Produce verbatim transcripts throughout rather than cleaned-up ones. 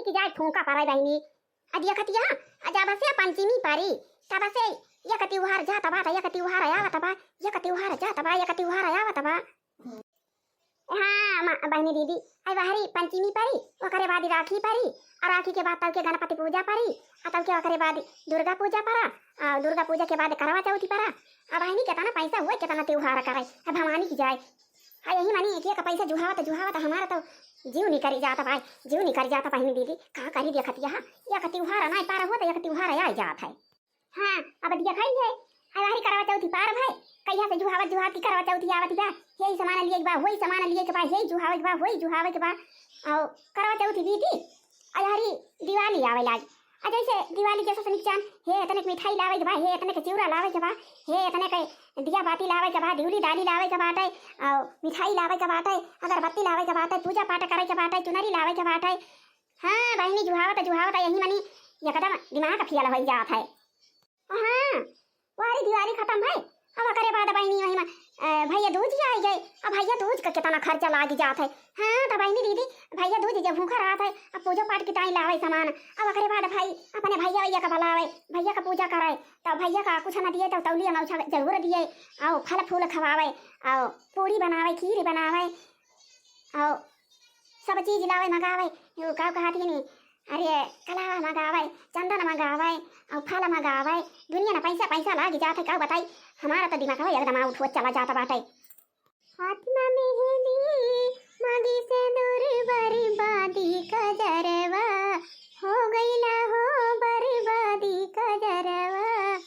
कि जाए फूंका परे बहिनी। अ देखतिया, अ जब से पंचमी परी, तब से एक तिउहार जात बा, त एक तिउहार आवत बा, एक तिउहार जात बा, एक तिउहार आवत बा। हाँ, मा-, बहिनी दीदी, अ वहरी पंचमी परी, ओकरे बाद राखी परी, अ राखी के बाद तब के गणपति पूजा परी, अ तब के ओकरे बाद दुर्गा पूजा परा, अ दुर्गा पूजा के बाद करवा चौथी परा। अ बहिनी, केतना पैसा हुए, केतना तिउहार करे, अ भवानी की जाए। अ यही मानी एक एक पैसा जुहावत जुहावत हमारा तो जीव निकरी जात भाई, जीव निकरी जात बहिनी दीदी, का करी देखतिया, एक तिउहार नाई पार हुआ त एक तिउहार आइ जात है। हाँ, अब देखा ही है, अ वहरी करवा चौथी पार भाई, कहिया से जुहावत जुहावत की करवा चौथी आवत बा, यही सामान लिए के बा, वही सामान लिए के बा, यही जुहावे के बा, वही जुहावे के बा। अउ करवा चौथी बीती, अ वहरी दिवाली आवे लाग। अ जैसे दिवाली जैसे सनिक चान, हे एतने के मिठाई लावे के बा, हे एतने के चिउरा लावे के बा, हे एतने के दिया बाती लावे के बा, दिउली दाली लावे के बाटे, अउ मिठाई लावे के बाटे, अगरबत्ती लावे के बाटे, पूजा पाठ करे के बाटे, चुनरी लावे के बाटे। हाँ बहिनी, जुहावत जुहावत यही मनी एकदम दिमाग फेल होइ जात है। हाँ, वारी दिवाली खतम भई। अब ओकरे बाद बहिनी वही में, अ, भैया दूज आइ गए। अब भैया दूज का केतना खर्चा लागि जात है। हाँ, त बहिनी दीदी, भैया दूज जब भूखा रहत है, अब पूजा पाठ की ताई लावे सामान। अब ओकरे बाद भाई अपने भैया वैया का बुलावे, भैया का पूजा करे, त भैया का कुछ न दिए, त तौलिया मौछा जरूर दिए, अउ फल फूल खवावे, अउ पूड़ी बनावे, खीर बनावे, अउ सब चीज लावे, मंगावे, यू का कहत हनी, अरे कलावा मंगावे, चंदन मंगावे, अउ फल मंगावे, दुनिया न पैसा पैसा लागि जात है, का बताई, हमारा तो दिमाग एकदम आउट होत चला जात बाटे। हाथ में मेहंदी, मांगी सेंदूर, बर्बादी कजरवा, हो गइला हो बर्बादी कजरवा।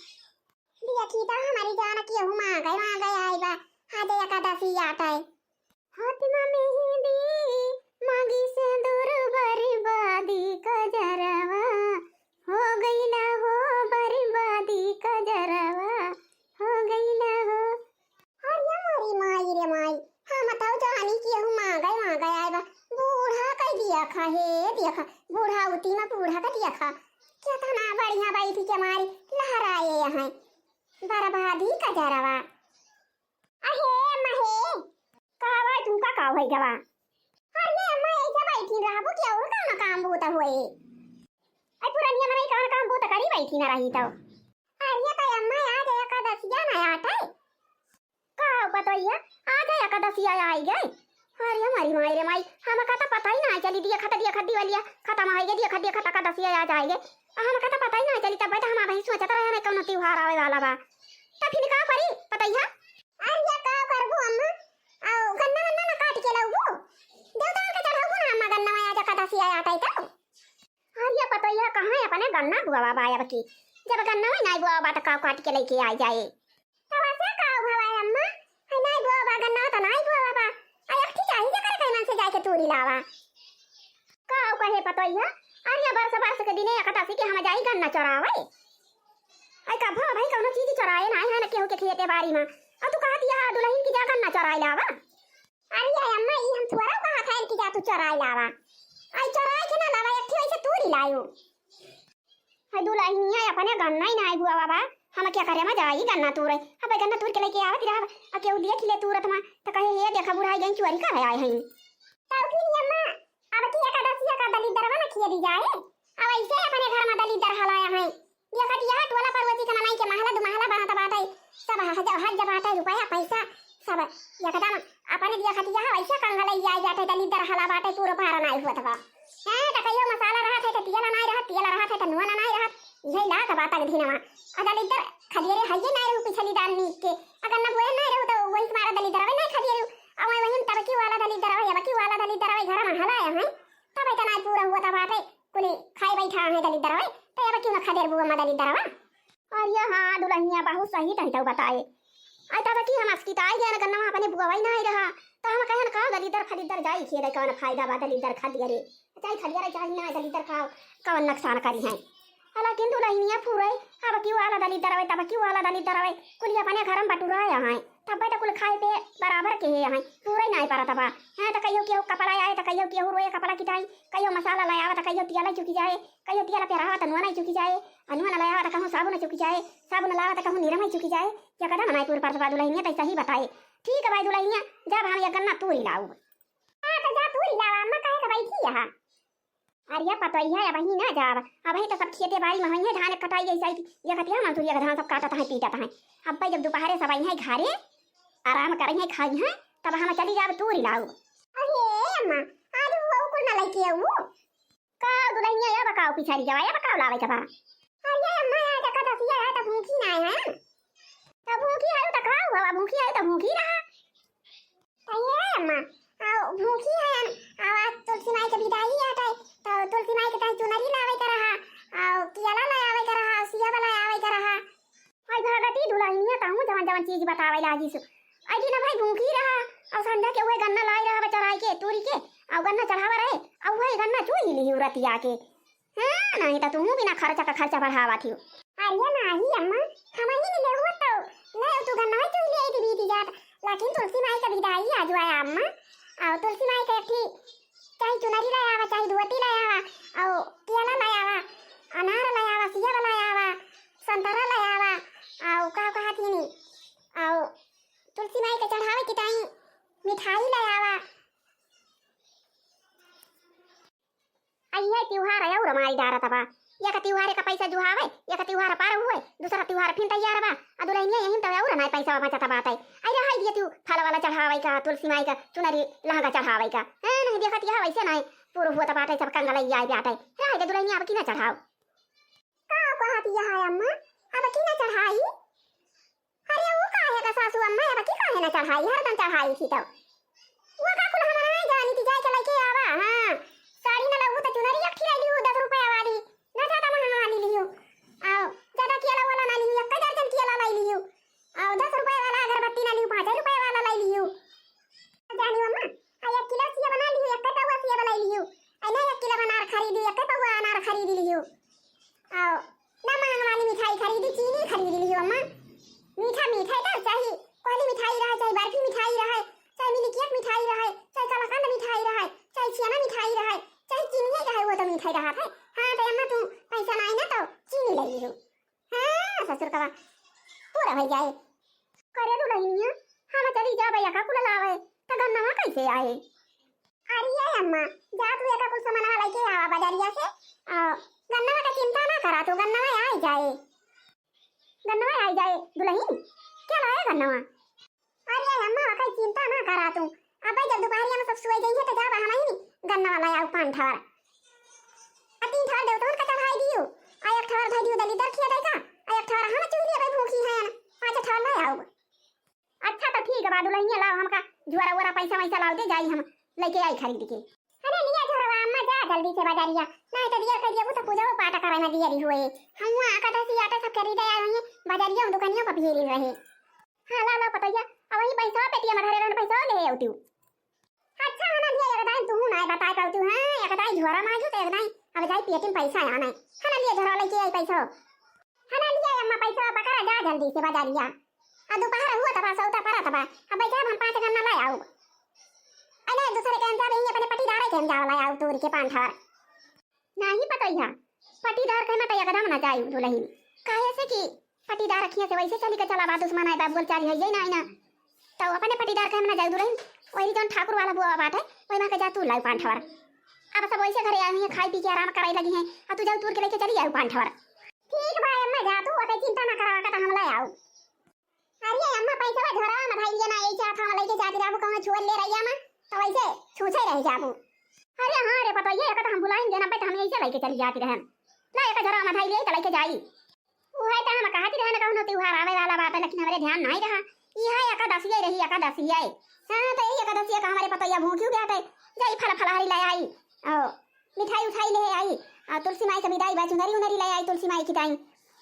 देखी त हमारी जान केहू मांगे मांगे आइ बा, आज एकादशी आटे। हाथ में मेहंदी, मांगी सेंदूर, बर्बादी कजरवा, हो गइला हो बर्बादी कजरवा, हो गइला हो। अरे मोरी माई रे माई, हम तो जानी केहू मांगे मांगे आइ बा। बूढ़ा कइ देखा, हे देखा, बूढ़ा उती में बूढ़ा का देखा, केतना बढ़िया बैठी के मारी लहराए हैं। बर्बादी कजरवा। अहे अम्मा हे। का भाई, तुमका का होइ गवा? अरे अम्मा, ऐसे बैठी रहबो कि और कौनो काम बूता होए? अरे पुरनिया मनई कौन काम बूता करी, बैठी ना रही तो। अरे तो अम्मा, आज एकादशिया ना आटे। का पतोहिया, आज एकादशिया आइ गए? अरे हमारी माई रे माई, हमका तो पता ही ना चली, देखत देखत दिवालिया खतम होइ गए, देखत देखत एकादशिया आ जाए गए। हमका तो पता ही ना चली, तब तो हम अबहीं सोचत रहे ना कौनो तिउहार आवे वाला बा। तो फिर का करी पतोहिया? अरे का करबू अम्मा, आओ गन्ना वन्ना ना काट के लाउबू, देवता के चढ़ाउबू ना अम्मा गन्ना, आज एकादशिया आटे तो। अरे पतोहिया कहाँ है अपने गन्ना बुआवा बा अब की, जब गन्ना ही नाई बुआवा बा तो का काट के लेके आइ जाए। तब ऐसे का हुआ है अम्मा, है नाई बुआवा बा गन्ना तो नाई बुआवा बा, आ एक ठीक आई जे करे कहीं मन से जाके तूरी लावा। का कहे पतोहिया, अरे बरस बरस के दिने एकादशी के हम जाई गन्ना चोरावे। आई का भा भाई कौनो चीज चोराए नाई है ना केहू के खेते बारी में, और तू कहत या दुलहिन की जा गन्ना चोराए लावा। अरे अम्मा, ई हम थोड़ा कहत हन कि जा तू चोराई लावा। आई चोराई के ना लावा, एक ठे वैसे तूरी लायो। हाय दुलहिनिया, अपने गन्ना ही नाई बुआ बाबा, हम क्या करे, हम जाई गन्ना तूरे। अब गन्ना तूर के लेके आवत रहा, अब केहू देख ले तूरत मा, तो कहे, "हे देखा बुढ़ाई गई, चोरी करे आए हैं।" तब की अम्मा, अब की एकादशिया का दलिद्दरवा ना खिया दी जाए, अब ऐसे अपने घर में दलिद्दर हलाया है। देखत यह टोला पड़ोसी के मनई के महला दु महला बनत बाटे, सब हज, हज बाटे, रुपया पैसा सब एकदम अपने देखत यह वैसे कंगाल आई जाए बाटे, दलिद्दर हला बाटे, पूरा पारा नाई होत बा। हैं, त कहियो मसाला रहत है, त तेल नाई रहत, तेल रहत है, त नून नाई रहत, यही लात बात के दिनवा। आ दलिद्दर खदियरे हइये नाई रहू पिछली दान नीक के, अगर न बोए नाई रहू, त वही तुम्हारा दलिद्दर अबे नाई खदियरे, अब वही तब की वाला दलिद्दर अबे, अब की वाला दलिद्दर अबे, घर में हला है, तब इतना पूरा हुआ था बाटे। कुली खाए बैठा है दलिद्दरवा, तो अब क्यों ना खदेर बुआ मा दलिद्दरवा? अरे हाँ दुलहिनिया, बहुत सही तही तऊ बताए। आई तब की हम अस्किताई गए ना गन्नवा अपने बुआवा ही ना आई रहा, तो हम कहन का दलिद्दर फलिद्दर जाई खेदे, कौन फायदा बा दलिद्दर खदियरे, चाहे खदियरे चाहे ना दलिद्दर खाओ, कौन नुकसान करी है। हालांकि दुलहिनिया फुरई, अब क्यों वाला दलिद्दरवा, तब क्यों वाला दलिद्दरवा, कुली अपने घर में बटुराया है। तब्बे तो कुल खाए पे बराबर के है, पूरा ही नाई परत बा। हाँ, तो कहियो केहू कपड़ा आए, तो कहियो केहू रोए कपड़ा किटाई, कहियो मसाला ले आवा, तो कहियो तेल चुकी जाए, कहियो तेल पेरावा, तो नून चुकी जाए, आ नून ले आवा, तो कहूँ साबुन चुकी जाए, साबुन लावा, तो कहूँ निरमा चुकी जाए। या कदम नाई पूर परत बा दुलहिनिया, तो सही बताए। ठीक है भाई दुलहिनिया, जब हम ये गन्ना तूरी लाऊ। हाँ, तो जा तूरी लावा, अम्मा काहे का बैठी यहाँ? अरे पतोहिया, अबहीं ना जाब, अबहीं तो सब खेते बारी में होइहैं, धान कटाई गई साइड, ये कतिया मंसूरिया का धान सब काटत हैं, पीटत हैं। अब्बै जब दुपहरे सब अइहैं घरे, आराम करिहैं, खाइहैं, तब हम चली जाब तूरी लाउब। अरे अम्मा, आज वो कुल ना लइके आऊ। का दुलहिनिया, या बकाओ पिछारी जवा, या बकाओ लावे के बा। अरे अम्मा, आज एकादसिया है, त भूखी ना है। त भूखी है त खाओ, अब भूखी है त भूखी रहा। त ये अम्मा, आ, भूखी है, आ, आज तुलसी माई के विदाई है, त तुलसी माई के ताई चुनरी लावे के रहा, आ, केला लावे के रहा, सिया वाला लावे के रहा। आई भगती दुलहिनिया, तहूँ जवन जवन चीज बतावे लागिस। आई दिन भाई भूखी रहा, अउ संझा के उहे गन्ना लाई रहा चढ़ाई के, तूरी के, अउ गन्ना चढ़ावा रहे, अउ उहे गन्ना चुई लिही रतिया के। हाँ, नहीं तो तुहूँ बिना खर्चा का खर्चा बढ़ावा थियो। अरे नाही अम्मा, हम ही नहीं लेहु तो, ले तू गन्ना चुई ले आई बीती जात, लेकिन तुलसी माई का विदाई आज आया अम्मा, अउ तुलसी माई का एक ठी चाहे चुनरी ले आवा, चाहे धोती ले आवा, अउ केला ले आवा, अनार ले आवा, सेब ले आवा, संतरा ले आवा, अउ का कहा थी नी, अउ तुलसी माई के चढ़ावे की ताई मिठाई ले आवा। आ इहे त्योहार है और मारी डारत बा। एक त्योहार का पैसा जुहावे, एक त्योहार पार हुए, दूसरा त्योहार फिर तैयार बा। आ दुलहिनिया यहीं तो और ना पैसा बचत बाटे। आई रहा दिए तू फल वाला चढ़ावे का, तुलसी माई का चुनरी लहंगा चढ़ावे का। हैं, नहीं देखत यह वैसे नहीं पूरा हुआ बाटे, सब कंगलैया आई बाटे। रह दे दुलहिनिया, अब की ना चढ़ाओ। का कहत यह है अम्मा, अब की ना चढ़ाई? अरे वो काहे का सासू अम्मा, अब की काहे ना चढ़ाई, हरदम चढ़ाई थी तो। वो का कुल हम नहीं जानी थी, जाए के लेके आवा। हाँ, साड़ी ना लबू तो चुनरी एक ठिलाई लियो दस रुपया वाली, ना ज्यादा महंगा वाली लियो। आओ, ज्यादा केला वाला ना लियो, एक दर्जन केला लाई लियो। आओ, दस रुपया वाला अगरबत्ती ना लियो, पाँच रुपया वाला लाई लियो। जानी अम्मा, आ एक किलो सेब ना लियो, एक पौवा सेब लाई लियो। आ ना एक किलो अनार खरीदी, एक पौवा अनार खरीदी लियो। आओ, ना महंग वाली मिठाई खरीदी, चीनी खरीदी लियो अम्मा। मीठा मीठा तो चाही, कोली मिठाई रहे, चाहे बर्फी मिठाई रहे, चाहे मिल्क केक मिठाई रहे, चाहे कलाकंद मिठाई रहे, चाहे छेना मिठाई रहे, चाहे चीनी रहे, वो तो मिठाई रहा है। हाँ, तो अम्मा तू पैसा ना आई ना तो चीनी ले लियो। हाँ, ससुर का पूरा हो जाए। करे दुलहिनिया, हम चली जाबे एका कुल लावे, त गन्नवा कैसे आए? अरे ये अम्मा, जा तू एका कुल सामानवा लेके आवा बाजारिया से। आ, गन्नवा का चिंता ना करा तू, गन्नवा आई जाए। गन्नवा आई जाए दुलहिन, क्या लाए गन्नवा? अरे अम्मा, ओकर चिंता ना करा तू। अबे जब दुपहरिया में सब सोए जइहे तो जाबा हम ही गन्ना वाला आऊ पान ठवर। आ तीन ठवर देवतवन का चढ़ाई दियो। आ एक ठवर धई दियो दलिदर खिया देगा। आ एक ठवर हम चुगली अबे भूखी है ना। पाँच ठवर ले आऊ। अच्छा तो ठीक बा दुलहिनिया, लाओ हमका झोरा वोरा पैसा वैसा लाओ, दे जाई हम लेके आई खरीद के। अरे लिया झोरवा अम्मा, जा जल्दी से बाजारिया, नहीं तो दियर कर दिया वो तो पूजा वो पाठ करे में दियरी हुए। हम वहाँ एकादशी आटा सब खरीदे आए हुए, बाजारिया दुकानियों पर भीड़ रहे। हाँ, ला, ला, पतोहिया, अब वही पैसा पेटिया में धरे रहन, पैसा ले आऊ तू। अच्छा, हना लिया, एक दाई तू ना बताए पाऊ तू, हाँ, एक दाई झोरा मांगू तो एक दाई, अब जाई पेटी में पैसा आना है। हना लिया झोरा लेके आई पैसा। हना लिया अम्मा पैसा, पकड़ा जा जल्दी से बाजारिया। आ दोपहर हुआ तबा, सौता पड़ा तबा, अब बैठा हम पाँच गन्ना ले आऊ। अरे दूसरे के हम जाबे, अपने पटीदारे के हम जाओ ले आऊ तोड़ के पान ठवर। नाही पतोहिया, पटीदार कहे में तो एकदम ना जाई दुलहिन। काहे से कि पटीदार अखिया से वैसे चली के चला बा, दुश्मन आए बा, बोल चाली है ये ना, ना। तो अपने पटीदार कहे में ना जाई दुलहिन, वही जौन ठाकुर वाला बुआ बाटे, वही माँ के जा तू लाई पान ठवर। अब सब वैसे घरे आई हैं, खाई पी के आराम कराई लगी हैं, अब तू जाऊ तूर के लेके चली आऊ पान ठवर। ठीक बा अम्मा, जा तू, अबे चिंता ना करा, का तो हम ले आऊ। अरे अम्मा, पैसा झोरा में धइल ना, यही चाहत हम लेके जाती रहबू, कहूँ छोड़ ले रही अम्मा, तो वैसे छूछे रह जाबू। अरे हाँ रे पतोहिया, एक तो हम भुलाइन देना, तो हम यही से लेके चली जाती रहन। ला, एक झोरा में धइल तो लेके जाई। उहे तो हम कहती रहन, कहूँ त्योहार आवे वाला बात है, लेकिन हमरे ध्यान नहीं रहा। यह एकादशी रही, एकादशी है। हाँ, तो यही एकादशी का हमारे पतोहिया भूखी हो गया था, जाई फल फलहारी ले आई। ओ, मिठाई उठाई ले आई, आ तुलसी माई के विदाई बा, चुनरी उनरी ले आई तुलसी माई की ताई।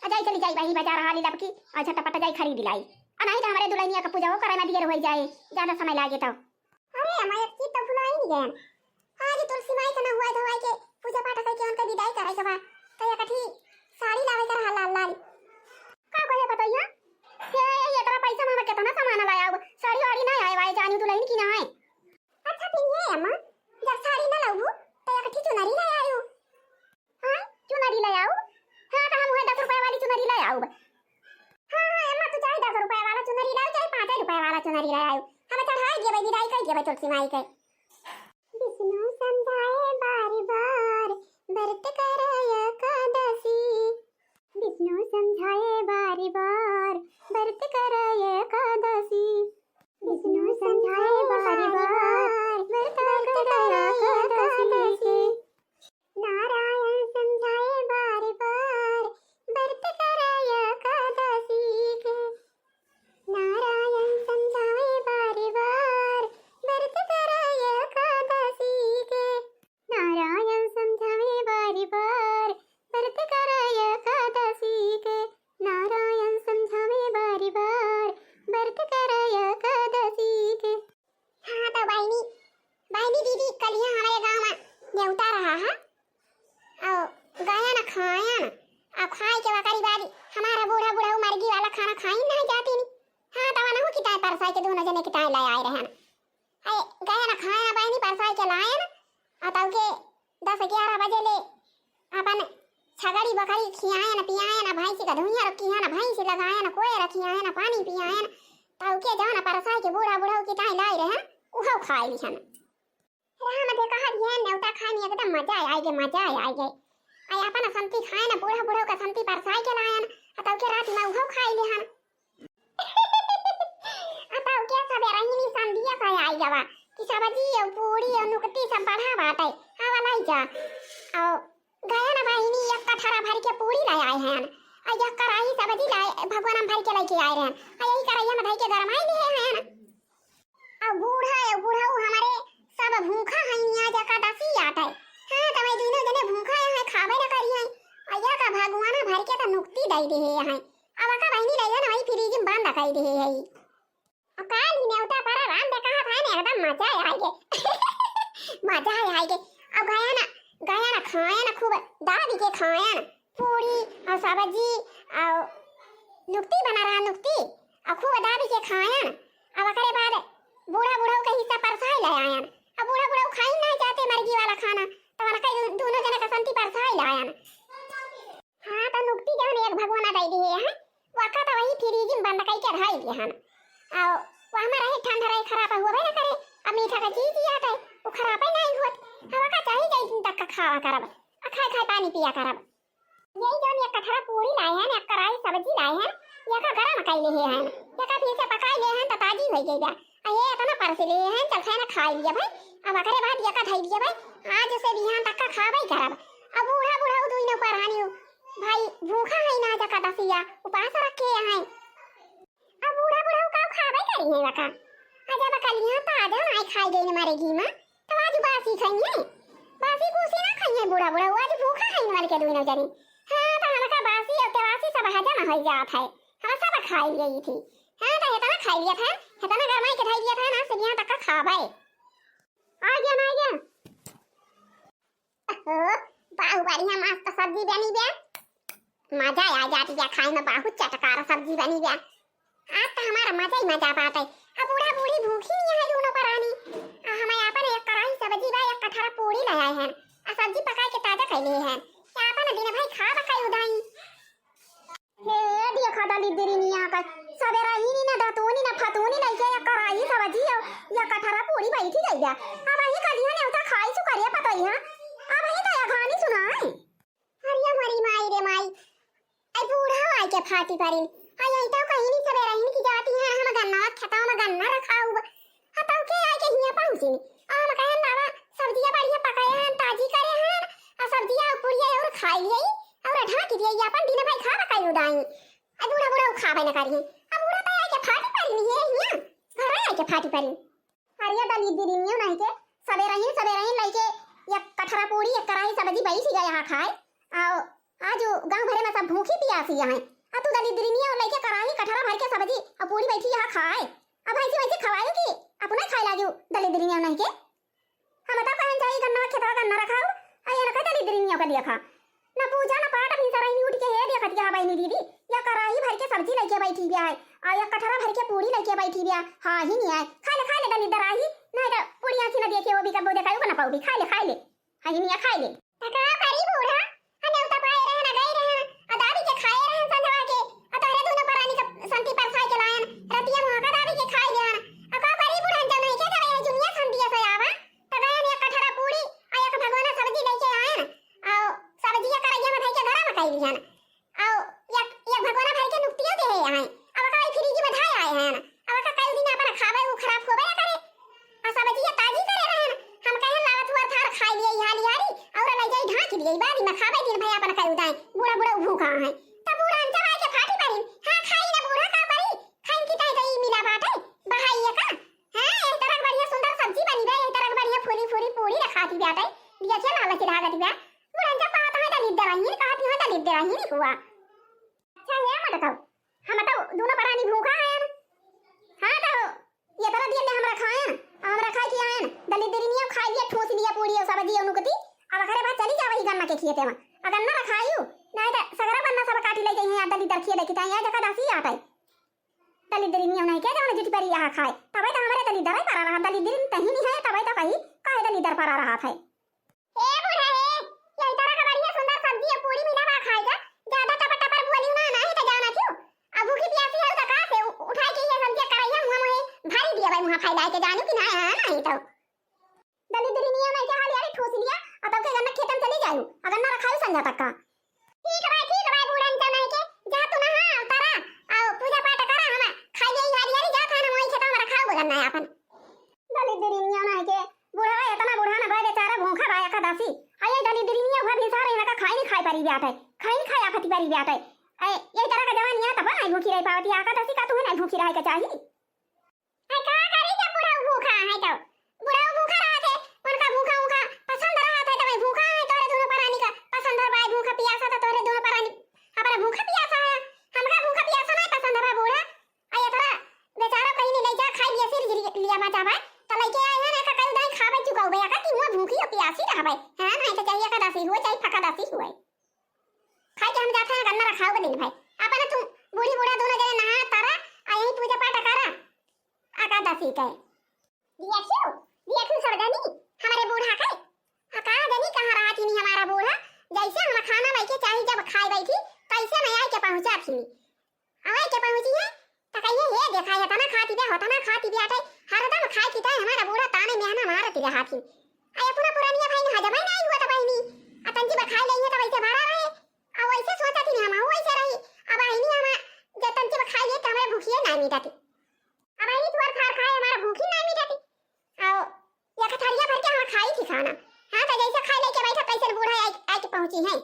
आ जाई चली जाई बाही बाजार हाली लपकी, आ झटपट जाई खरीद लाई। आ नहीं तो हमारे दुल्हनिया का पूजा वो करे में दियर हो जाए, ज्यादा समय लागे तो। अरे अम्मा, एक चीज तो भुलाई नहीं गए, आज तुलसी माई के ना हुआ धोवाई के पूजा पाठ करके उनका विदाई करे के बा, तो एक अठी साड़ी लावे के रहा लाल लाल। का कहे पतोहिया? हे, ये इतना पैसा में हम कितना सामान लाया हुआ, साड़ी वाड़ी ना आए वाए जानी दुल्हन की ना है। अच्छा फिर ये अम्मा, जब साड़ी ना लाऊ, तो एक ठी चुनरी ले आऊ। हाँ, चुनरी ले आऊ। हाँ, तो हम वह दस रुपए वाली चुनरी ले आऊ। हाँ, हाँ, अम्मा, तू चाहे दस रुपए वाला चुनरी लाऊ, चाहे पाँच रुपए वाला चुनरी ले आऊ। हम चढ़ाई देबे, विदाई कर देबे तुलसी माई के। विष्णु समझाए बार बार, के ताई लै आए रहन। अरे गयन खायन बहिनी परसाई के लायन, अतौ के दस ग्यारह बजे ले अपन छगड़ी बकरी खियायन पियायन, भैंसी का धुइयाँ रखियन, भैंसी लगायन, कोयर खियायन, पानी पियायन, तौ के जौन परसाई के बूढ़ा बुढ़ऊ के ताई लाई रहन, उहौ खाई लिहन। राम दे कहा दिए नेवता खाए में एकदम मजा आए गे, मजा आए गे। आई अपन असंती खाए ना, बूढ़ा बूढ़ा का असंती परसाई के लायन, अतौ के रात में उहो खाई लिहन। अतौ के सबे रहीनी संधिया से आई गवा कि सब्जी और पूरी और नुकती सब बढ़ा बाटे, आवा लाई जा। और गया ना बहिनी एक कठरा भर के पूरी ले आए हैं, और एक कढ़ाई सब्जी लाए भगवान भर के लेके आए रहन, और यही कढ़ाइया में धई के गरमाई लिए हैं। अब बूढ़ा ए बुढ़ऊ हमरे सब भूखा हइया, एकादसी आटे। हाँ, त मैं दुनो जने भूखा है, खाबे न करी है। अइया का भगवाना भर के त नुकती दई देहे है। अब का बहिनी लइया ना वही फ्रिज में बंद कई देहे है। अब काल ही नेवता पर राम दे कहा था ने एकदम मजा आए गे। मजा आए गे। अब गया ना, गया ना खाया ना खूब दाबी के खाया ना। पूरी और सब्जी और नुकती बना रहा, नुकती और खूब दाबी के खायन। अब ओकरे बाद बूढ़ा बूढ़ऊ के हिस्सा परसाई ले आयन। अब बूढ़ा बूढ़ऊ खाई नहीं चाहते मरगी वाला खाना, तो उनका दो-, दोनों जने का संती परसाई ले आयन। हाँ, तो नुकती जौन एक भगोना दे दिए हैं, वका तो वही फ्रिज में बंद कई के धई दिए हन। और वो हमारा ही ठंड रहे, खराब हुआ भाई ना करे। अब मीठा का चीज ही आता है, वो खराब ही नहीं हुआ। हवा का चाहिए जाई दिन तक का खावा करब, आ खाए खाए पानी पिया करब। यही जौन एक कठरा पूरी लाए हैं, एक कढ़ाई सब्जी लाए हैं, यका गरम कई लेहे हैं, यका फिर से पकाई ले हैं, त ताजी होई गई बा। आ ये इतना परस लेहे हैं, चल खाए ना खाई लिया भाई। अब ओकरे बाद यका धई लिया भाई, आज से बिहान तक का खाबे करब। अब बूढ़ा बूढ़ा दुई न परानी भाई भूखा है ना, जका दसिया उपास रखे हैं। अब बूढ़ा बूढ़ा का खाबे करी है वका। आ जब कलियां ताजा नाई खाई गई हमारे घी में, तो आज बासी खाइए। बासी बूसी ना खाइए बूढ़ा बूढ़ा, आज भूखा है हमारे के दुई जनी। हाँ, तो हमका बासी और तेवासी सब हजम हो जात है। हम सब खाई गई थी। हाँ, तो इतना खाई लिया था, इतना गरमाई के खाई लिया था ना, से यहाँ तक का खाबे। आ गया ना, आ गया। ओहो, बहुत बढ़िया मस्त सब्जी बनी बे। मजा आ जाती बे खाए में, बहुत चटकार सब्जी बनी बे। आज तो हमारा मजा ही मजा बाटे। अब बूढ़ा बूढ़ी भूखी नहीं है दोनों परानी। आ हमें आपन एक कढ़ाई सब्जी बा, एक कठरा पूरी ले आए हैं। आ सब्जी पकाए के ताजा कैले हैं। क्या आपन दिन भाई खा बकाई उदाई। हे, देखा दलिद्दरिनिया का, सबेरा ही नी ना दतूनी ना फतूनी लइके या कढ़ाई सब्जी और या कठरा पूरी बैठी गई बा। अब वही कलिया नेवता खाई चुका रे पतोहिया। अब वही दया कहानी सुनाए। अरे हमारी माई रे माई, आई बूढ़ा आई के फाटी परिन। आई आई तो कहीं नहीं सबेरा ही की जाती है, हम गन्ना खेता में गन्ना रखा हुआ। हतौ के आए के हियाँ पहुँचिन। आ हम कहन बाबा, सब्जिया बढ़िया पकाए हन, ताजी करे हन, आ सब्जिया पुड़िया और खाई लिये, और ढाँकी दिये, अपन दिन भर खाबे कई उदाई। आ बूढ़ा बूढ़ा उ खाबे न करिए। आ बूढ़ा तो आए के फाटी परिन ये हियाँ, घर आए के फाटी परिन। अरे दलिद्दरिनियो नहीं के, सबेरहिन सबेरहिन लइके एक कठरा पूरी, एक कढ़ाई सब्जी बैठी गए यहाँ खाए। आओ, आज गाँव भरे में सब भूखी पियासी यहाँ। आ तू दलिद्दरिनियो लइके कढ़ाई कठरा भर के सब्जी और पूरी बैठी यहाँ खाए। अब ऐसे वैसे खवायो कि अपना खाए लागियो दलिद्दरिनियो नहीं के। हम तो कहन जाई गन्ना खेतवा गन्ना रखाओ, आ ये ना कहते दलिद्दरिनियो का देखा। ना पूजा ना पाठ, अभी सरहिनी उठ के हे देखत या बहिनी दीदी, या कढ़ाई भर के सब्जी लइके बैठी बिया है, आ या कठरा भर के पूरी लइके बैठी बिया। हाँ ही नहीं आए, खा ले खा ले दलिद्दर आई, नहीं तो पूरी आँखी ना देखे वो भी कबो देखाई ना पाऊबी, खा ले खा ले। हाँ ही नहीं आ, खा ले। त का करी बूढ़ा, हने उता पाए रहन, गई रहन, आ दाबी के खाए रहन संझवा के, आ तोहरे दोनों परानी के संती परसाई के लायन, रतिया मुँह का दाबी के खाए रहन। आ का करी बूढ़ा, जब नहीं के जावे है जुनिया संतिया से आवा, त गयन एक कठरा पूरी, आ एक भगोना सब्जी लइके आयन, आ सब्जिया करैया में धइके गरम कई लिहन। आ एक, एक भगोना भर के नुकतियो देहे आए। अब का ई फ्रिज में धाए आए हैं। अब का कई दिन अपन खाबे उ खराब होबे ना करे। आ सब्जिया ताजी करे रहन। हम कहन लागत हुआ थार खाई लिए हाली हाली, और ले जाई ढाँकी लिए, बाद में खाबे दिन भर अपन कई उदाई। बूढ़ा बूढ़ा भूखा है। तब बूढ़ा अंचा भाई के फाटी परी। हाँ खाई ना बूढ़ा का परी। खाइन की ताई तो ई मिला बाटे। बहाई ये का। हाँ, ए तरह बढ़िया सुंदर सब्जी बनी बे, ए तरह बढ़िया फूली फूली पूरी रखाती बाटे। बिया के लालच लागत बा। बुढ़न जब कहत हैं दलिद्दर आही, कहत हैं दलिद्दर आही नहीं हुआ। अच्छा, ये मत कहू, हम तो दोनों परानी भूखा हैं। हाँ, तो ये तरह दिए ले हमरा खाए, हमरा खाए की आए, दलिद्दरिनिया खाए लिए ठूस लिया पूरी और सब्जी और नुकती, अब अखरे बाद चली जा वही गन्ना के खिए तेमा। आ गन्ना रखायू, नहीं तो सगरा गन्ना सब काटी ले गई हैं, दलिद्दर खिए लेके जाए, या जगह दासी आटा है। दलिद्रिनिया नहीं के जवन जुटी परी रहा खाए, तबे तो हमरे दलिद्दर परा रहा, दलिद्रिन तही नहीं है, तबे तो कही काहे दलिद्दर परा रहा है। ए बूढ़ा हे, यही तरह का बढ़िया सुंदर सब्जी और पूरी मिला बा खाए का, ज्यादा टपर टपर बोली ना, नहीं तो जाना क्यों? अब भूखी प्यासी है तो का से उ-, उठाई के ये सब्जी कराई है, मुँह मुँह भरी दिया भाई, मुँह फैलाए के जानू कि ना, हाँ, नहीं तो। दलिद्रिनिया नहीं के हाली हाली ठूस लिया, और तब के गन्ना खेतन चली जायू, और गन्ना रखायू संझा तक का। ठीक बा, ठीक बा, बूढ़न जमाई के, जा तू नहा, उतारा, आओ, पूजा पाठ करा, हम खाई ले, हारी हारी जा खाना, वही खेता में रखाओ, बगन ना आपन। दलिद्रिनिया ना के, बूढ़ा एतना बूढ़ा ना बा, बेचारा भूखा बा एकादशी। आ ये दलिद्रिनिया हुआ भी सारे इनका खाई नहीं खाई पारी ब्याट है, खाई नहीं खाई आफती पारी ब्याट है। ए, ये तरह का जवानिया तब नहीं भूखी रह पावती, एकादशी का तुम्हें नहीं भूखी रहे के चाहिए। है का करी जब बुढ़ऊ भूखा है तो? बुढ़ऊ भूखा रहत है, उनका भूखा, भूखा पसंद रहत है, तो भाई भूखा है, तोरे दोनों परानी का पसंद है, भाई भूखा पियासा तो तोरे दोनों परानी, हमारा भूखा पियासा है, हमका भूखा पियासा नहीं पसंद है, भाई बूढ़ा। आ ये तोरा बेचारा कहीं नहीं ले जा, खाई लिया, सिर गिर लिया, बचा भाई, तो लेके आए हैं ना, का कल दाई खावे चुका हो गया का कि वो भूखी और पियासी रहबे, हाँ, नहीं तो चाहिए एकादशी हुए, चाहे फकादशी हुए। खाई के हम जाते हैं गन्ना रखाओ दिन भाई। अपना तुम बूढ़ी बूढ़ा दोनों जने नहा तारा, आ यही पूजा पाठ करा। एकादशी के। देखियो, देखियो सब जनी, हमारे बूढ़ा के। आ का जनी कहाँ रहा थी हमारा बूढ़ा, जैसे हम खाना लेके चाही जब खाए बैठी, तैसे नहीं आए के पहुँचा थी। आए के पहुँची है, तो कहिए, "ये देखा, ये तना खाती बे, हो तना खाती बे, आटे, हरदम खाए की ताई हमारा बूढ़ा ताने मेहना मारती रहा थी। आ ये पूरा पुरानिया भाई ने हजमा ही नहीं हुआ था बहिनी। आ तंजी बा खाए लेइए तो वैसे भरा रहे। आ वैसे सोचा थी हम, वैसे रही। अब बहिनी हम जब तंजी बा खाए लिए तो हमारे भूखिए नहीं मिटा थी। अब बहिनी थोड़ थार खाए हमारा भूखी नहीं मिटा थी।" आओ, या कथरिया भर के हम खाई थी खाना। हाँ, तो जैसे खाए लेके बैठा, तैसे बूढ़ा आई, आई के पहुँची है।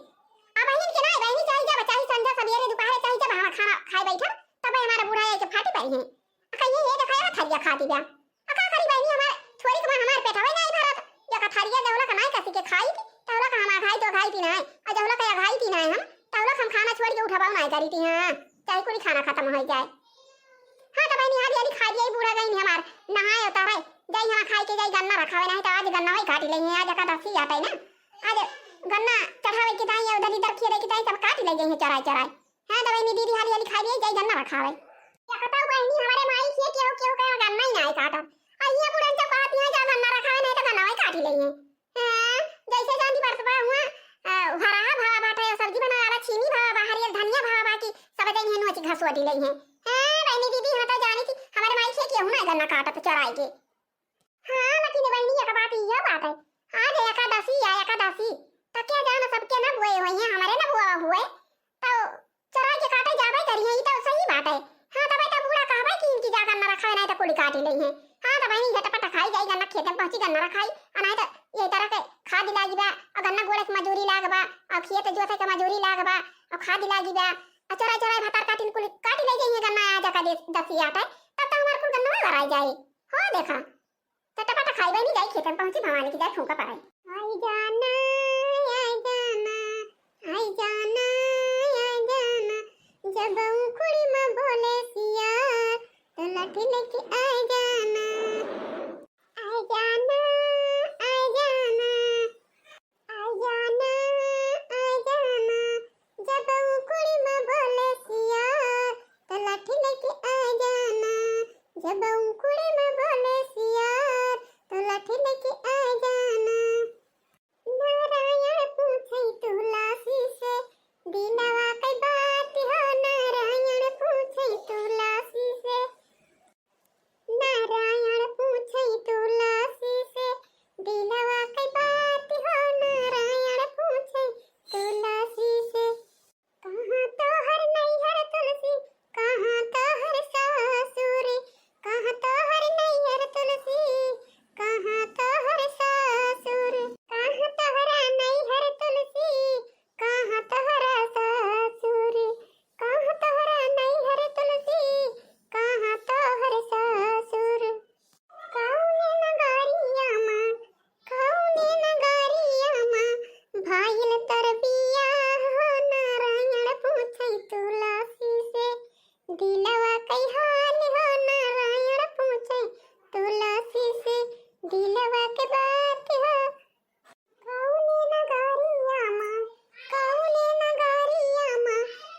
अब बहिन के ना, बहिनी चाही जब, चाही संझा, सवेरे, दोपहरे, चाही जब हम खाना खाए बैठा, तब हमारा बूढ़ा आई के फाटी पाई है। आ कहिए, "ये देखा, ये कथरिया खाती बा।" आ का करी बहिनी, हमार छोरी के हमार पेटवे नहीं भरत। या कथरिया जौला का नहीं कसी के खाई थी, तौला का हम अघाई तो अघाई थी नहीं, और जौला का अघाई थी नहीं हम, तौला का हम खाना छोड़ के उठबाओ नहीं करी थी, हाँ, चाहे पूरी खाना खत्म हो जाए। हाँ, तो बहिनी, हाली हाली खा लिया, बूढ़ा गई हमार, नहाए उतारे, जाई हम खाए के जाई गन्ना रखावे, नहीं तो आज गन्ना वही काटी लेंगे, आज एकादशी आटे ना, आज गन्ना चढ़ावे के दाई, उधर इधर खेले के दाई, सब काटी ले जाइए चराए चराए। हाँ, तो बहिनी, दीदी हाली हाली खा लिया, जाई गन्ना रखावे। क्या बताओ बहिनी, हमारे माई से केहू केहू का गन्ना ही नहीं काटा, और ये बूढ़न सब कहती हैं, "जा गन्ना रखावे, नहीं तो गन्ना वही काटी लेंगे।" हाँ, जैसे जानी बरसबा हुआ, अ, हरा भावा बाटे, सब्जी बनावे वाला छीमी भावा बा, हरियर धनिया भावा बा कि सब जइहे नोची घसोटी लइहे। हाँ, बहिनी दीदी, हम तो जानी थी, हमारे माई से केहू ना गन्ना काटत चराई के। हाँ, लेकिन बहिनी, एक बात, यह बात है, आज एकादशी या एकादशी, तो क्या जाना सबके ना बोए हुए हैं, हमारे ना बोआ हुए, तो चराई के काटे जाबे करिए, ई तो सही बात है। हाँ, तबे तो बूढ़ा कहबे कि इनकी जा गन्ना रखावे, नहीं तो कुली काटी लेइहे। हाँ, तो बहिनी झटपट खाई जाई, गन्ना खेते में पहुँची, गन्ना रखाई, आ नहीं तो ये तरह के खाद लागी बा, और गन्ना गोड़े के मजूरी लाग बा, और खेत जोते के मजूरी लाग बा, और खाद लागी बा, और चराई चराई भतार काटिन कुली काटी ले जाइए गन्ना, आ जा का दे-, दसी आटे, तब तो हमार कुल गन्ना भराई जाए। हो देखा। चटपट खाई बहिनी, जाई खेतन पहुँची, भवानी की जाए फूंका पड़ाई। आई जाना, आई जाना, आई जाना, आई जाना, जब उखुड़ी में बोले सियार, तो लाठी लेके आई जाना। आई जाना, आई जाना, आई जाना, आई जाना, जब उखुड़ी में बोले सियार, तो लाठी लेके आई जाना। जब उखुड़ी में बोले सियार, तो लाठी लेके आई जाना। नारायण पूछे तुलसी से, दिलवा के बात हो, नारायण पूछे तुलसी से। नारायण पूछे तुलसी से, दिलवा के बात हो, नारायण पूछे तुलसी से। कहाँ तोहर नैहर तुलसी, कहाँ तोहर सासुर, कहाँ तोहर नैहर तुलसी, कहाँ तोहर सासुर, कहाँ तोहरा नैहर तुलसी, कहाँ तोहरा सासुर, कहाँ तोहरा नैहर तुलसी, कहाँ तोहर सासुर। कौने नगरिया मा, कौने नगरिया मा भइल तोर बियाह हो, नारायण पूछे तुलसी से दिलवा के हाल हो, नारायण पूछे तुलसी से दिलवा के बात हो। कौने नगरिया मा, कौने नगरिया मा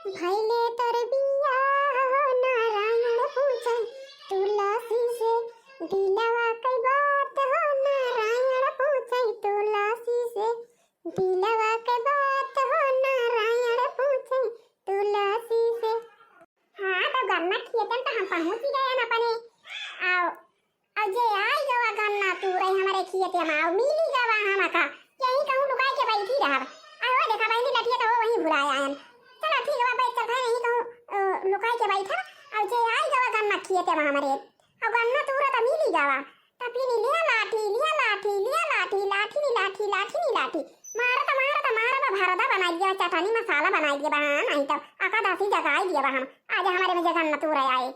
भइले तोर बियाह हो, नारायण पूछे। पहुँची गए अपने। आओ, अब जे आई गवा गन्ना तूरे हमरे खेते मा, अब मिली गवा हमका। यहीं कहूँ लुकाई के बैठी रहब। अहो देखा बहिनी लठिया तो हो वहीं भुलाए आयन। चलो ठीक बा, बैठ चल भाई, यहीं कहूँ, अ, लुकाई के बैठब। अब जे आई गवा गन्ना खेते मा हमरे, अब गन्ना तूरा तो मिली गवा। तो फिर लिया लाठी, लिया लाठी, लिया लाठी, लाठी नी लाठी, लाठी नी लाठी। मारत, मारत, मारत, भरदा बनाई दिया, चटनी मसाला बनाई दिया बा, हाँ, नहीं तो अकादसी जगाई दिया बा हम। आज हमरे में जे गन्ना तूरे आए।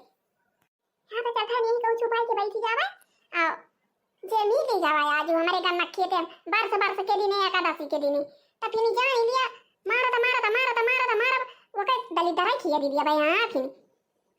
हाँ, तो चलता नहीं कहूँ छुपाई के बैठी जावे। आ, जे मिली जावे आज हमरे गन्ना खेते, बरस बरस के दिने, एकादशी के दिने। त फिर जान लिया, मारत, मारत, मारत, मारत, मारत, ओके दलिद्दर खिया दी दिया भाई, हाँ, फिर।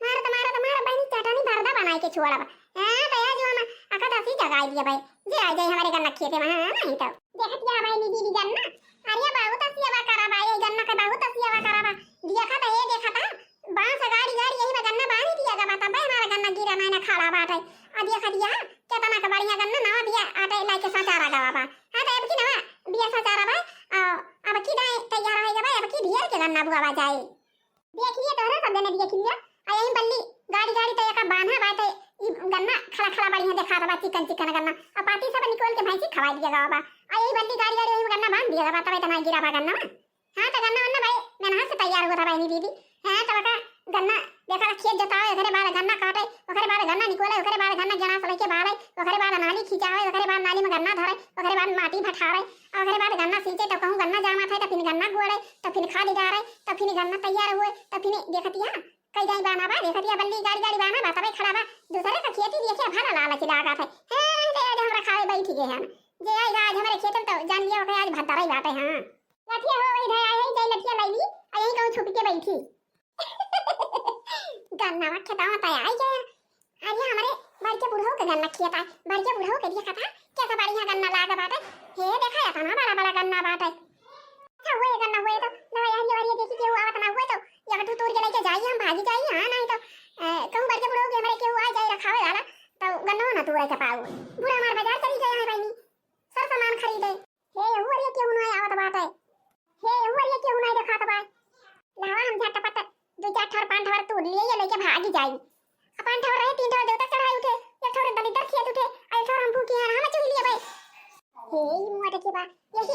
मारत, मारत, मारत, बहिनी चटनी भरदा बनाई के छोड़ब। हाँ, तो आज हम एकादशी जगाई दिया भाई। जे आ जाए हमरे गन्ना खेते मा, हाँ, नहीं तो। देखत या बहिनी दीदी गन्ना, अरे बहुत सेवा करा बा, ये गन्ना के बहुत सेवा करा बा। देखा त, ये देखा त, बांस गाड़ी गाड़ी यही में गन्ना बांध दिया गवा, तब हमारा गन्ना गिरा नहीं ना खड़ा बाटे। आ देखा दिया, कितना का बढ़िया गन्ना नवा बिया आटे लाके सचारा गवा बा। हाँ, तो अब की नवा बिया सचारा बा, आ, अब की दाई तैयार हो गवा, अब की ढेर के गन्ना बुआ बा जाए। देख लिए तोहरे सब जने देख लिए। आ यही बल्ली गाड़ी गाड़ी तो एका बांधा बा, तो ई गन्ना खड़ा खड़ा बढ़िया देखात बा, चिकन चिकन गन्ना। आ पाती सब निकोल के भैंसी खवाई दिया गवा बा। आ यही बल्ली गाड़ी गाड़ी यही गन्ना बांध दिया गवा, तब इतना गिरा बा गन्ना में। हाँ, तो गन्ना वन्ना भाई मेहनत से तैयार हुआ था बहिनी दीदी। हाँ, तो बका गन्ना देखा खेत जोतावे, ओकरे बाद गन्ना काटे, ओकरे बाद गन्ना निकोले, ओकरे बाद गन्ना गेड़ास लेके बाले, ओकरे बाद नाली खिंचावे, ओकरे बाद नाली में गन्ना धरे, ओकरे बाद माटी भठावे, ओकरे बाद गन्ना सींचे, तो कहूँ गन्ना जामा था, तो फिर गन्ना गोड़े, तो फिर खाद डारे, तो फिर गन्ना तैयार हुए, तो फिर देखतिया कई जाई बाना बा, देखतिया बल्ली गाड़ी गाड़ी बाना बा, तबे खड़ा बा, दूसरे का खेती देखे भला लालच लागा था। हे, नहीं तो आज हमरा खावे बैठ गए हैं। जे आई आज हमारे खेतन तो जान लिया, ओके आज भद्दरई बाटे, हाँ। लठिया हो, इधर आए, यही जाई लठिया लाई ली, आ यही कहूँ छुप के बैठी। गन्ना वा खेतावा पे आई गया। अरे हमरे बड़के बुढ़ऊ के गन्ना खेत आए, बड़के बुढ़ऊ के देखा था, कैसा बढ़िया गन्ना लागा बाटे। हे देखा, इतना बड़ा बड़ा गन्ना बाटे। अच्छा हुए गन्ना हुए तो, लवा यार ये वाली देखी केहू आवत ना हुए तो, या कठू तोड़ के लेके जाई, हम भागी जाई, हाँ नहीं तो, अ, कहूँ बड़के बुढ़ऊ के हमरे केहू आ जाए रखावे वाला, तो गन्ना ना तोड़े के पाऊ। बूढ़ा हमार बाजार चली गए हैं बहिनी, सब सामान खरीदे। हे, यहू अरिया केहू नाई आवत बाटे। हे, यहू अरिया केहू नाई देखात बा। लावा हम झटपट दू चार ठोर पान ठोर तूर लिए, ये लेके भागी जाई। आ पान ठोर रहे, तीन ठोर देवता चढ़ाई उठे, एक ठोर दलिद्दर खियत उठे, आ एक ठोर हम भूखी हैं, हम चुग लिए भाई। हे, ई मुआ देखी बा, यही,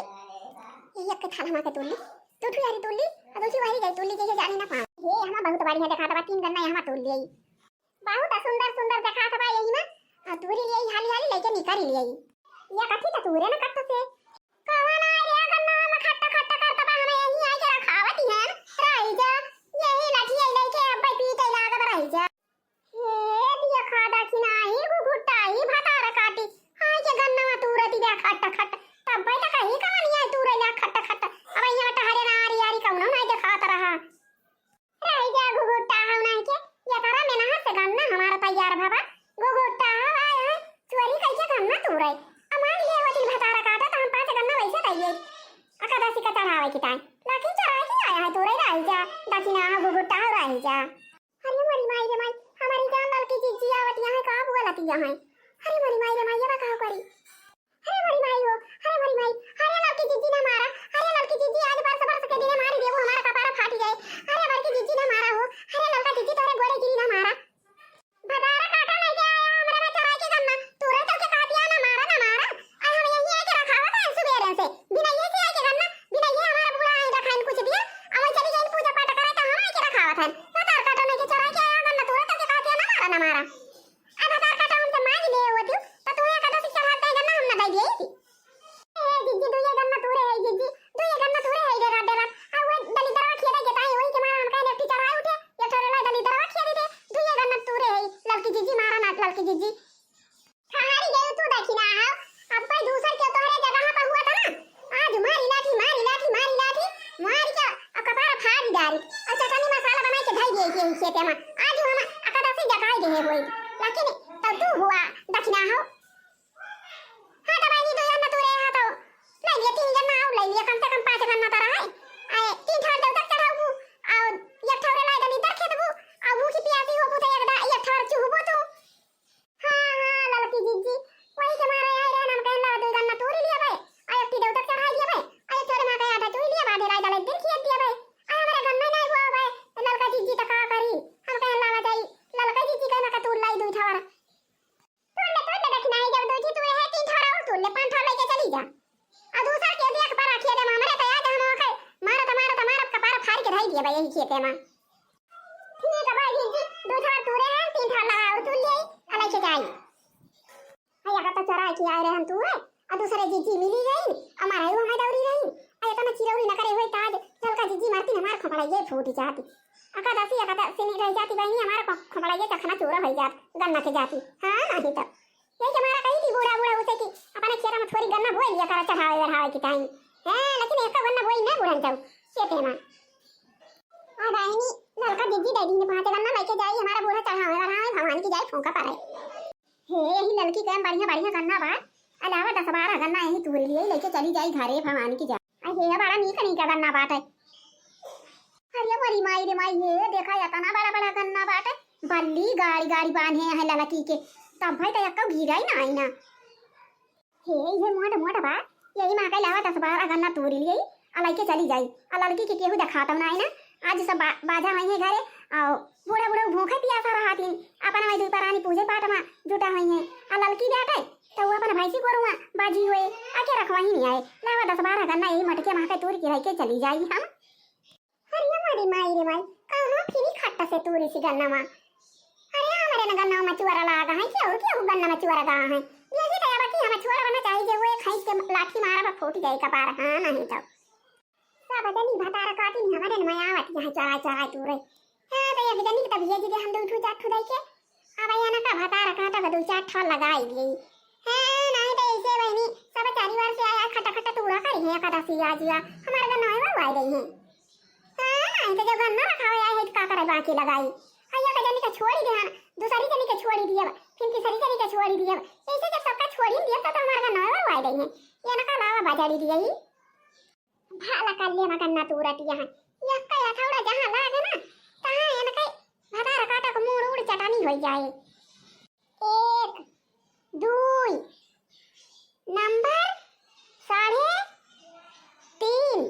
यही एक थाल हमा के तूर ली, दू ठो यारी तूर ली, आ दू ठो वारी गई तूर ली, जैसे जाने ना पावे। हे, हमा बहुत बढ़िया देखात बा, तीन गन्ना यहाँ तूर लिए। बहुत सुंदर सुंदर देखात बा यही में। आ, तूरी लियाई हाली हाली लेके निकरी लियाई। ये कथी का तूरे न कट्ट से? कवन आए रे गन्ना में खट्ट खट्ट करत बा, हमें यही आए के रखावत ही है। रही जा, यही लठिया लेके अब्बे पीटे लागब रही जा। हे दिया खादा कि नाही, घुघुट्टा ही भतार काटी। आए के गन्ना में तूरती बा खट्ट खट्ट। तब्बे त कहीं कवन आए तूरे ला खट्ट खट्ट। अब यहाँ टहरे ना आरी आरी कौनो नहीं देखात रहा। रही जा घुघुट्टा हौ नाहीं के, ये तारा मेनहर से गन्ना हमारा तैयार भवा। घुघुट्टा हौ आए हैं, चोरी कइके गन्ना तूरे। अमार ले होती भतारा काटा तो हम पाँच गन्ना वैसे दइए। अकादसी का चढ़ावे की ताई। लेकिन चढ़ावे की आया है तूरे रही जा। दक्षिणा हौ घुघुट्टा हौ रही जा। अरे मोरी माई रे माई, हमारी जान लाल की जिज्जी आवत यहाँ का बोलत यहाँ है। अरे मोरी माई रे माई, ये बा का करी? अरे मोरी माई हो, अरे मोरी माई, अरे ललकी जिज्जी ना मारा, अरे ललकी जिज्जी आज बरस बरस के दिने मारी देबू, हमारा कपारा फाटी जाए। अरे बड़की जिज्जी ना मारा हो, अरे ललका जिज्जी तोहरे गोड़े गिरी ना मारा। भतारा काटा नहीं के आया, हमरे में चढ़ाई के गन्ना, तूरे तो के कहतिया ना मारा, ना मारा। आज हम यहीं आके रखावत हैं सुबेरे से, बिना ये से आके गन्ना, बिना ये हमारा बूढ़ा आए रखाइन कुछ दिया, अब चली गई पूजा पाठ करे तो हम आके रखावत हैं। भतार काटा नहीं के चढ़ाई के आया गन्ना, तूरे तो के कहतिया ना मारा, ना मारा। अब भतार काटा हमसे मांग ले होती, तो तुम्हें एकादशी चढ़ाते हैं गन्ना हम ना दे दिए थी। ए जिज्जी, दुइये गन्ना तूरे है जिज्जी, दुइये गन्ना तूरे है रे रात रात। आ वो दलिद्दरवा खिया दे गेता है, वही के मारा हम कहने एकठी चढ़ाए उठे, ये ठोरे ला दलिद्दरवा खिया दे दे, दुइये गन्ना तूरे है, ललकी जिज्जी मारा ना, ललकी जिज्जी। कहारी गए तू दक्षिणा हो, अब कोई दूसर के तोहरे जगह पर हुआ था ना, आज मारी लाठी, मारी लाठी, मारी लाठी, मारी के अब कपार फाड़ डारी, और चटनी मसाला बनाई के धई दिए के खेते में, आज हम एकादशी जगाई दे है वही, लेकिन तब तू हुआ दक्षिणा हो। हाँ, तो बहिनी, दुइ गन्ना तूरे हा तो लइ लिया, तीन गन्ना और लइ लिया, कम से कम पाँच गन्ना तो रहे। आए, तीन ठौर देवता चढ़ाऊ, और एक ठौर लाई दलिद्दर खेदबू, और भूखी पियासी होबू तो एक दा-, एक ठौर चुहबू तू। हाँ, हाँ, ललकी जिज्जी, वही के मारे आए रहे, हम कहन ला दुइ गन्ना तूरी लिया बे, और एक ठी देवता चढ़ाई लिया बे, और एक ठौर माँ के आधा चुई लिया, आधे लाई दलिद्दर खेद दिया बे। आ, हमरे गन्ना नहीं हुआ बे, ललका जिज्जी तो का करी? हम कहन लावा जाई, ललका जिज्जी का ये भाई यही खेते मा। ठीक है भाई जी, दो थार तूरे हैं, तीन थार लगा और तू ले, अलग से जाई। अरे, यहाँ तो चराई के आए रहे हम तू है, और दूसरे जीजी मिली गई, हमारा ही हमें दौरी रही। अरे, इतना चिरौरी न करे हुए ताज, चल का जीजी मारती हमार खोपड़ा ये फूट जाती। अका दसी, अका दसी नहीं रह जाती बहनी, हमारा खो-, खोपड़ा ये चखना चूरा हो जात, गन्ना के जाती। हाँ, नहीं तो। यही के मारा कही थी बूढ़ा, बूढ़ा उसे कि अपने खेत में थोड़ी गन्ना बोई लिया करा चढ़ावे बढ़ावे की टाइम। हाँ, लेकिन एक गन्ना बोई ना बूढ़न जाऊ, ये तेमा। आ बहनी, ललका दीदी दे दी पाँच गन्ना लेके जाई, हमारा बूढ़ा चढ़ावे बढ़ावे भगवान की जाई फूंका पड़े। हे, यही ललकी के बढ़िया, बढ़िया गन्ना बा। अलावा दस बारह गन्ना यही तूर लिए, लेके चली जाई घरे भवानी की जाई। अरे, ये बड़ा नीक, नीक गन्ना बाटे। अरे, मोरी माई रे माई, ये देखा, इतना बड़ा, बड़ा गन्ना बाटे। बल्ली गाड़ी, गाड़ी बांधे हैं ललकी के। तब भाई तो यक्का गिरा ही ना आई ना। हे, ये मोट, मोट बा। यही माँ के अलावा दस बारह गन्ना तूर लिए। आ लइके चली जाई। आ ललकी के केहू देखात ना आई ना। आज सब बा-, बाझा हुई है घरे। और बूढ़ा, बूढ़ा भूखे पियासा रहा थी। अपन वही दुई परानी पूजे पाठ में जुटा हुई है। आ ललकी बाटे, तो वो अपन भैंसी गोरुआ बाजी हुए, आके रखवा ही नहीं आए। लावा दस बारह गन्ना यही मटके माँ के तूर के लेके चली जाई हम। अरे मोरी माई रे माई, कहाँ फिरी खट्टा से तूरी सी गन्ना माँ। अरे हमरे न गन्ना में चुअरा लागा है, केहू, केहू गन्ना में चुअरा गा है। यही तो अब कि हम चुअरा बना चाहिए, वो एक खींच के लाठी मारा बा फूट जाए कपार, हाँ नहीं तो। सब जनी भतार काटी नहीं हमारे न मया आवत यहाँ चराय चराय तू रही। हाँ, तो एक जनी के तब ये जी हम दो ठू चार ठू दई के, अब यहाँ ना का भतार काटा का दो चार ठो लगाई गई। हाँ, नहीं तो ऐसे बहनी, सब चारी बार से आया खट्टा खट्टा टूरा करी है एकादशी आज या, हमारे तो नवे बार आई गई है। हाँ, नहीं तो जब गन्ना रखा हुआ है तो का करे बाकी लगाई। हाँ, एक जनी के छोड़ी दिया, दूसरी जनी के छोड़ी दिया, फिर तीसरी जनी के छोड़ी दिया। ऐसे जब सबका छोड़ी दिया तो, तो हमारे तो नवे बार आई गई है। ये ना का लावा बाजारी दिया ही। भाला कल्ले मा गन्ना तूरत यहाँ। यक्का यथौड़ा जहाँ लागे ना, तहाँ इनके भतार काटा को मूड़ उड़ चटानी हो जाए। एक, दुई, नंबर साढ़े तीन।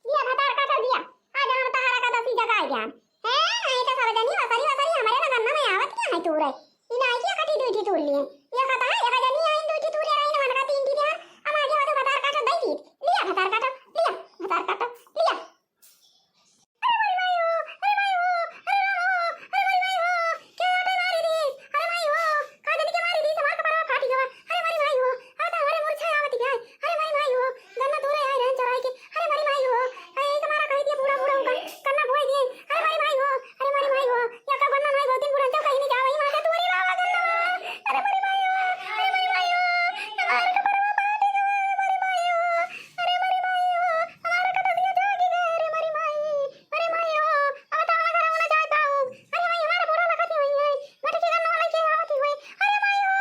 दिया भतार काटा दिया। आज हम तहार एकादशी जगाए जान। हैं, नहीं तो सब जनी वसरी वसरी हमारे ना गन्ना में आवत क्या है तूरे? ई नाई किया कटी दुई ठी तूर लिए। ये कहता है, एक जनी आइन दुई ठी तूर ले रही ना, मन का तीन ठी दिया। हम आगे वाला भतार काटा दई दी। लिया भतार काटा, लिया भतार काटा, लिया। अरे मोरी माई हो, अरे माई हो, अरे राम हो, अरे मोरी माई हो, के आटे मारी दी, अरे माई हो, का जनी के मारी दी, हमार कपड़वा फाटी गवा, अरे मोरी माई हो, अब तो हमारे मूर्छा आवत गया है, अरे मोरी माई हो, गन्ना तूरे आए रहन चराई के, अरे मोरी माई हो, अरे एक मारा कही दिया बूढ़ा बूढ़ा होगा, गन्ना बोए दिए, अरे मोरी माई हो, अरे मोरी माई हो, या का गन्ना नहीं बोती बूढ़ा चल कहीं नहीं जावे, माता तू अरे बाबा गन्ना, अरे मोरी माई हो, अरे मोरी माई हो, हमार कपड़वा फाटी गवा, अरे मोरी माई हो, अरे मोरी माई हो, हमार कपड़वा जागी गवा, अरे मोरी माई, अरे माई हो, अब तो हम घरे उन्हें जाए पाऊ। अरे माई, हमारा बूढ़ा लखत ही हुई है। मटकी गन्ना वाला के आवत ही हुई। अरे माई हो,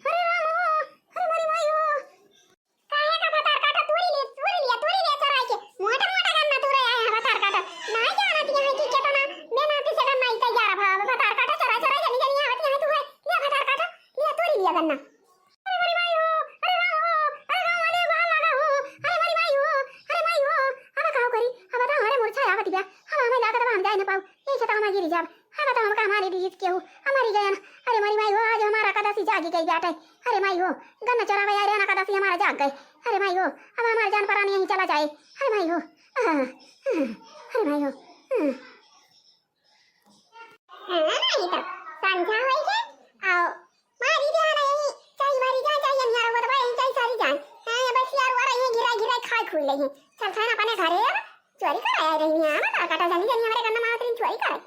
अरे राम हो, अरे मोरी माई हो। काहे का भतार काटा तूरी ले, तूरी लिया, तूरी लिया चराई के। मोटा मोटा गन्ना तूरे आए हैं भतार काटा। नहीं जानत यहाँ की केतना मेहनत से गन्ना ही तैयार भा। भतार काटा चराई चराई जनी जनी आवत यहाँ तू है। लिया भतार काटा, लिया तूरी लिया गन्ना। अरे मोरी माई हो, अरे राम हो, अरे गाँव वाले एगो हाल लगा हो, अरे मोरी माई हो, अरे माई हो, अब का करी, अब तो हमारे मूर्छा आवत गया, अब हमें लागत बा हम जाए न पाऊ, यही से तो हम गिरी जाब, अब तो हमका हमारे बीच केहू, हमारी गया ना, अरे मोरी माई हो, आज हमारा एकादशी जागी गई बाटे, अरे माई हो, गन्ना चोरावे आए रहे ना एकादशी हमारा जाग गए, अरे माई हो, अब हमारा जान परान यहीं चला जाए, अरे माई हो, आह, आह, अरे माई हो, आह। हाँ, नहीं तो संझा होई के, आओ, मारी जान यही, चाय मारी जान, चाय हम यार वो दबाए, चाय सारी जान। हाँ, बस यार, वो रही है, गिराई, गिराई खाए खुल रही है। चल खाना अपने घरे अब, चोरी कर आए रही है, हम भतार काटा जनी जनी हमारे गन्ना मावत रही, चोरी करे।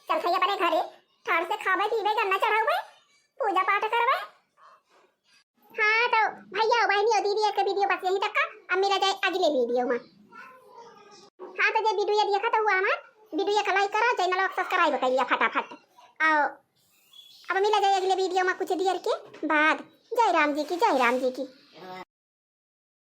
चल खाई अपने घरे, ठार से खावे, पीवे, गन्ना चढ़ावे, पूजा पाठ करवे। हाँ, तो भैया, बहनी और दीदी, एक video बस यहीं तक का। अब मिला जाए अगले video में। हाँ, तो जे video देखा तो हुआ हमार, video का like करा, channel को subscribe कर लिया फटाफट। और अब मिला जाए अगले video में कुछ देर के बाद। जय राम जी की, जय राम जी की।